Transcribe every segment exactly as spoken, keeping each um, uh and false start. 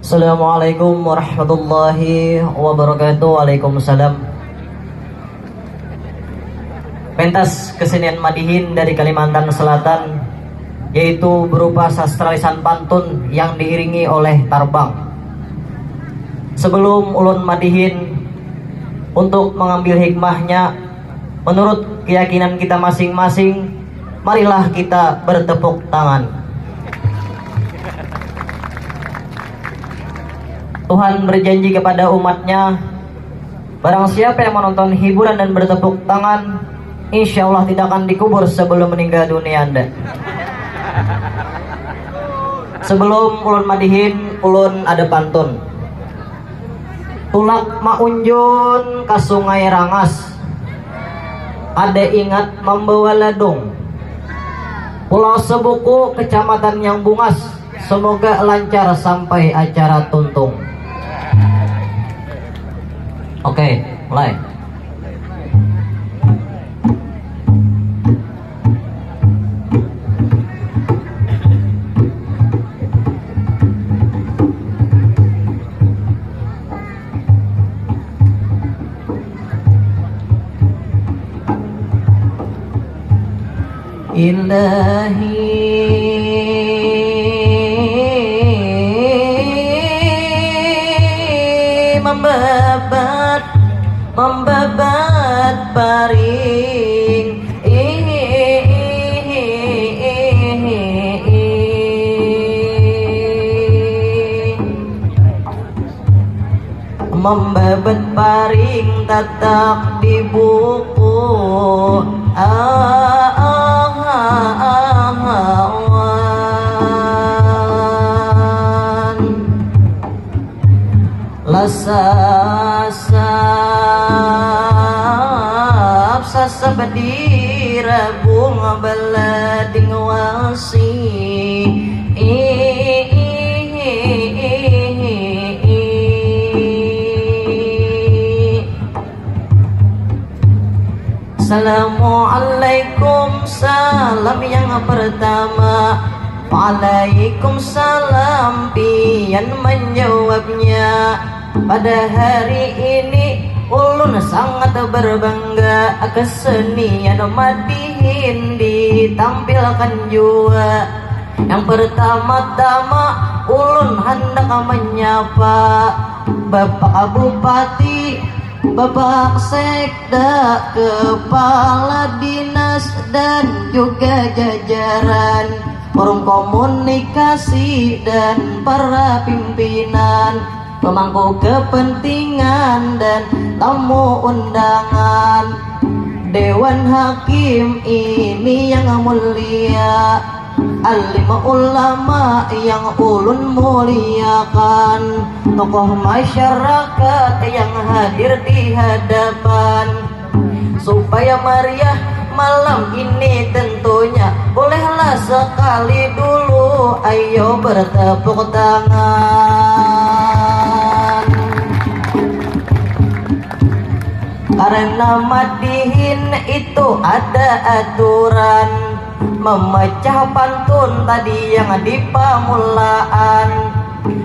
Assalamualaikum warahmatullahi wabarakatuh. Waalaikumsalam. Pentas kesenian Madihin dari Kalimantan Selatan, yaitu berupa sastra lisan pantun yang diiringi oleh tarbang. Sebelum ulun madihin, untuk mengambil hikmahnya, menurut keyakinan kita masing-masing, marilah kita bertepuk tangan. Tuhan berjanji kepada umatnya, barang siapa yang menonton hiburan dan bertepuk tangan, insya Allah tidak akan dikubur sebelum meninggal dunia anda. Sebelum ulun madihin, ulun ada pantun. Tulak maunjun ka Sungai Rangas, ada ingat membawa ladung. Pulau Sebuku, kecamatan yang bungas, semoga lancar sampai acara tuntung. Oke, mulai. Ilahi, membebat, membebat paring. Membebat paring tatak di buku. Ah, ah, ah, ah, ah. Lasasap, sasap di rabung balading wasi. Assalamualaikum, salam yang pertama. Waalaikumsalam, pian menjawabnya. Pada hari ini ulun sangat berbangga, kesenian madihin ditampilkan jua. Yang pertama-tama ulun handak menyapa Bapak Bupati, Bapak Sekda, Kepala Dinas, dan juga jajaran forum komunikasi dan para pimpinan, pemangku kepentingan dan tamu undangan. Dewan Hakim ini yang mulia, alim ulama yang ulun muliakan, tokoh masyarakat yang hadir di hadapan. Supaya meriah malam ini tentunya, bolehlah sekali dulu ayo bertepuk tangan. Karena madihin itu ada aturan, memecah pantun tadi yang di pamulaan.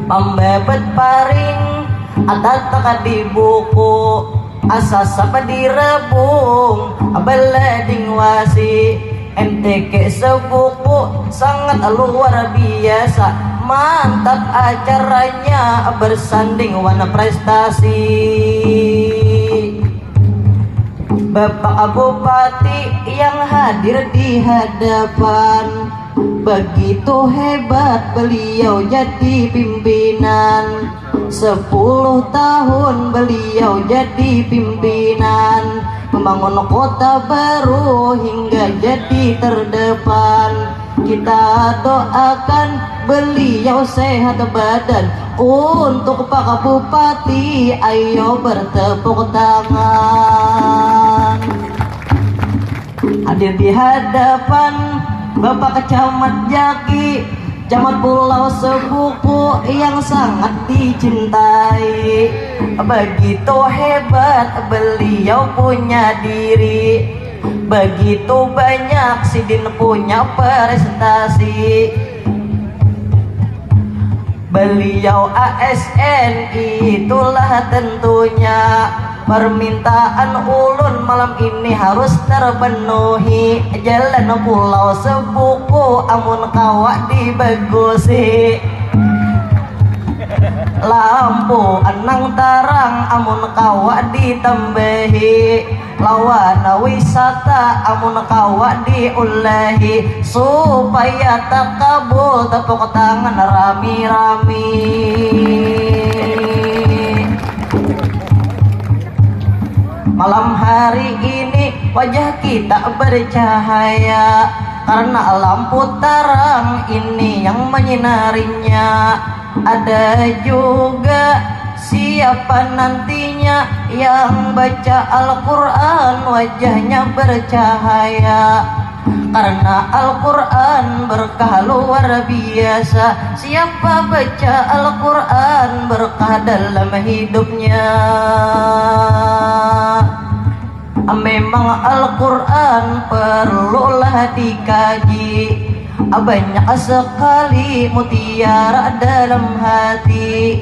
Pambabet paring atatak di buku, asa sapa di rabung, balading wasi. M T K Sebuku sangat luar biasa, mantap acaranya, bersanding wan prestasi. Bapak Bupati yang hadir di hadapan, begitu hebat beliau jadi pimpinan. Sepuluh tahun beliau jadi pimpinan, membangun kota baru hingga jadi terdepan. Kita doakan beliau sehat badan. Untuk Pak Bupati, ayo bertepuk tangan. Hadir di hadapan Bapak Camat Jaki, Camat Pulau Sebuku yang sangat dicintai. Begitu hebat beliau punya diri, begitu banyak sidin punya prestasi. Beliau A S N, itulah tentunya. Permintaan ulun malam ini harus terpenuhi. Jalan Pulau Sebuku amun kawa dibagusi. Lampu nang tarang amun kawa ditambahi. Lawan wisata amun kawa diulahi, supaya takabul tepuk tangan rami-rami. Malam hari ini wajah kita bercahaya karena lampu tarang ini yang menyinarinya. Ada juga siapa nantinya yang baca Al-Quran wajahnya bercahaya. Karena Al-Quran berkah luar biasa. Siapa baca Al-Quran berkah dalam hidupnya. Memang Al-Quran perlulah dikaji. Banyak sekali mutiara dalam hati.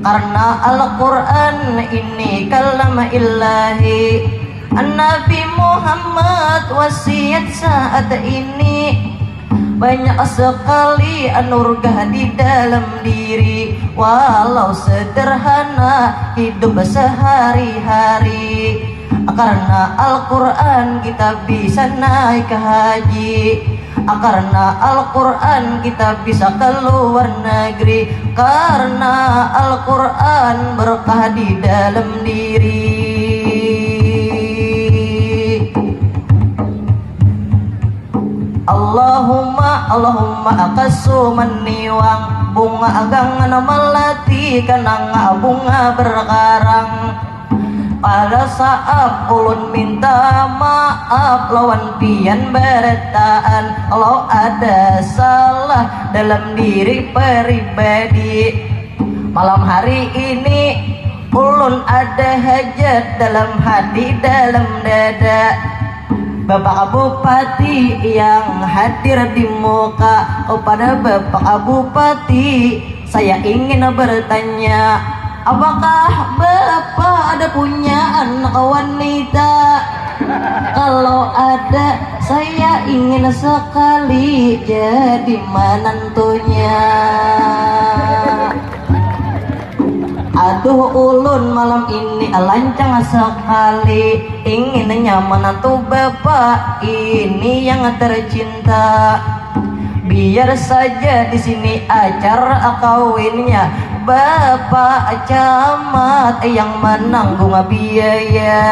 Karena Al-Quran ini kalam ilahi. Nabi Muhammad wasiat saat ini. Banyak sekali anurgah di dalam diri. Walau sederhana hidup sehari-hari. Karena Al-Quran kita bisa naik haji. Karena Al-Quran kita bisa ke luar negeri. Karena Al-Quran berkah di dalam diri. Allahumma, Allahumma akasu meniwang bunga agangan melati kenanga bunga berkarang. Pada saat ulun minta maaf lawan pian berataan, kalau ada salah dalam diri pribadi. Malam hari ini ulun ada hajat dalam hati, dalam dada. Bapak Bupati yang hadir di muka, kepada Bapak Bupati saya ingin bertanya, apakah Bapak ada punya anak wanita? Kalau ada, saya ingin sekali jadi menantunya. Aduh, ulun malam ini lancang sekali, inginnya menantu Bapak ini yang tercinta. Biar saja di sini acara kawinnya Bapak Camat yang menanggung biaya.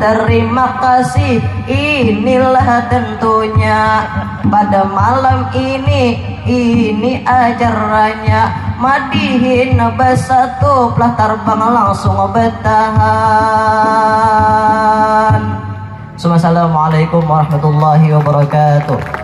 Terima kasih, inilah tentunya pada malam ini, ini acaranya. Madihin basatu lah tarbang langsung betahan. Assalamualaikum warahmatullahi wabarakatuh.